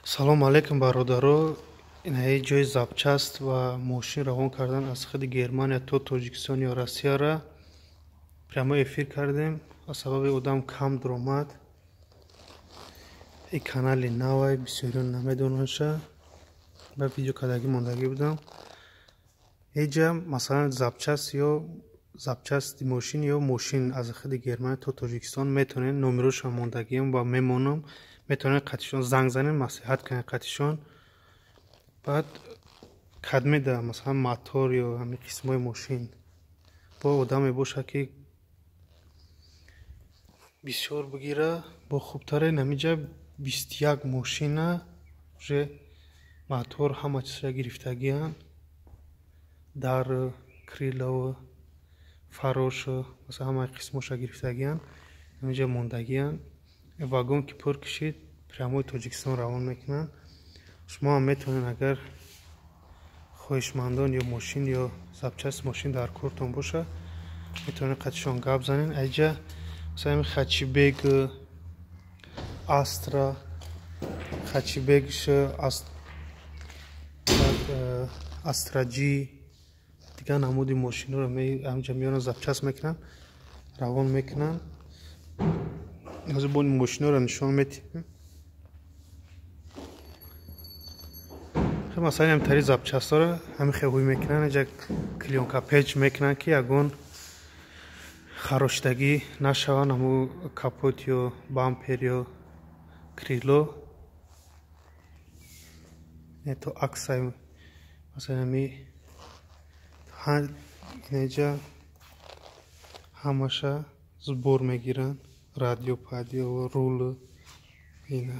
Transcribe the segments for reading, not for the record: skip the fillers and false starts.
Салом алейкум, бародаро. Инаи ҷои запчасть ва мошин равон кардан аз худи Германия то Тоҷикистон ё Россияра прямой эфир кардем. Аз сабаби одам кам дуромад. И канали навай, бисёриён намедонанша. Ба видео кардагӣ мондагӣ будам. Эҷа масалан запчасть ё запчасти мошин ё мошин аз худи Германия то Тоҷикистон метавонед, номерошон мондагиам ва мемонам. Метавонед қатишон занг занед, маслиҳат кунед қатишон. Баъд кадмеда масалан мотор ё ҳамин қисмҳои мошин бо одаме бошад, ки бисёр бигира, бо хубтаре. Намиҷа 21 мошина уже мотор ҳама чизра гирифтагианд, дар крило, фарош, масалан ҳамаи қисмҳоша гирифтагианд, ҳаминҷа мондагианд. Вагон ки пур кишид, прямой Тоҷикистон равон мекунанд. Шумо ҳам метавонед, агар хоҳишмандон ё мошин ё запчасть мошин дар кортон боша, метавонед қатишон гап занед. Айҷа масалан хачибег Астра, хачибегш Астраҷи, дигар намуди мошинҳоро ҳаминҷа меоранд, запчасть мекунанд, равон мекунанд. Ҳозир бо мошинҳоро нишон медиҳем. Масалан ҳамтари запчастҳоро ҳамин хел ҳуй мекунанд, инҷа клеёнка печ мекунанд, ки ягон харошидагӣ нашаванд, ҳамун капот ё бампер ё крило. То аксай масалан ҳами инҷа ҳамаша сбор мегиранд, радио, падио, рул. Ина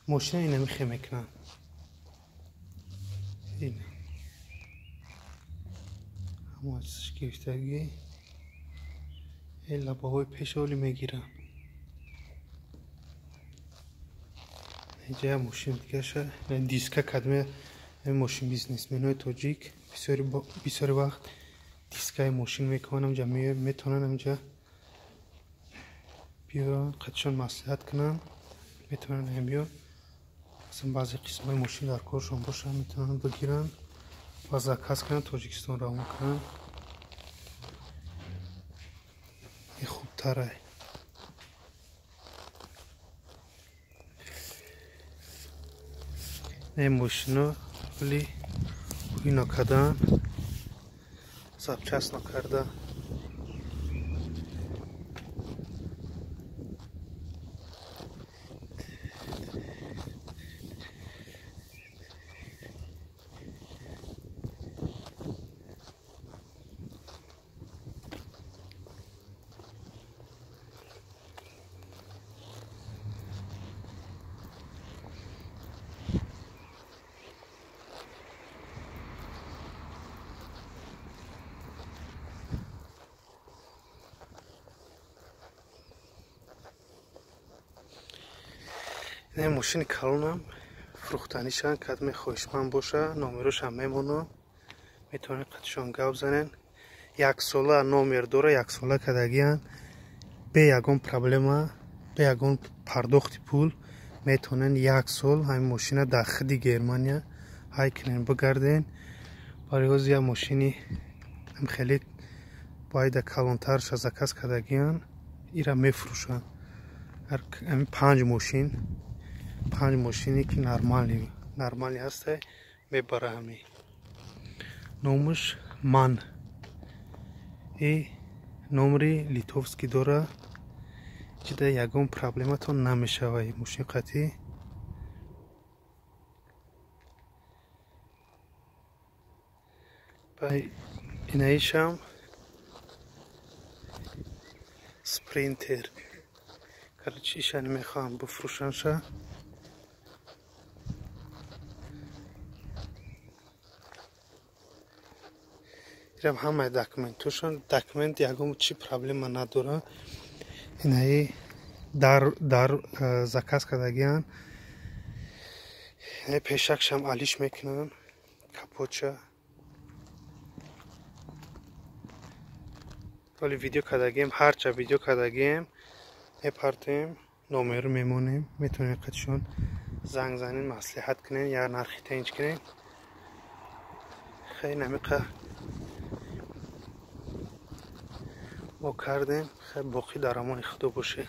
мошина ина михе мекунанд. Ина ҳама чизаш гирифтагӣ, лабаҳои пешоли мегиранд. Инҷа як мошин дигаша, диска кадме мошин бизнесменои тоҷик бисёри вақт дискаи мошин мекунанд, ҳамҷа метавонанд ҳамҷа биёранд, қатишон маслиҳат кунанд. Метавонанд ҳамё масалан баъзе қисмҳои мошин дар коршон бошанд, метавонанд бигиранд ва заказ кунанд, Тоҷикистон равон кунанд. Ин хубтарай. Ин мошино вали ҳуй накардан, запчасть накарда. Ин мошини калонам фурӯхтанишанд, кадме хоҳишманд боша, номерошам мемонам, метавонед қатишон гап занед. Яксола номер дора, яксола кардагианд, бе ягон проблема, бе ягон пардохти пул метавонед як сол ҳамин мошина дар худи Германия ҳай кунед, бигарден. Барои ҳозир як мошини хеле бояда калонтарша заказ кардагианд, ира мефурӯшанд. Ҳамин панҷ мошин, панҷ мошине ки нормалӣ ҳаста, мебара. Ҳами номаш ман и номери литовский дора, ҷида ягон проблематон намешава мошин қатъӣ. Инаишам Спринтер, короче, ишани мехоҳам бифурӯшанша. Ирам ҳамаи документошон, документ ягон чи проблема надора. Инаи дар заказ кардагианд, инаи пешакшам алиш мекунанд, капотша. Вале видео кардагием, ҳарча видео кардагием мепартем. Номер мемонем, метавонед қатишон занг занен, маслиҳат кунен, як нархи таинч кунен. Хеле намиқа мо кардем. Хеле боқӣ дар амони худо бошед.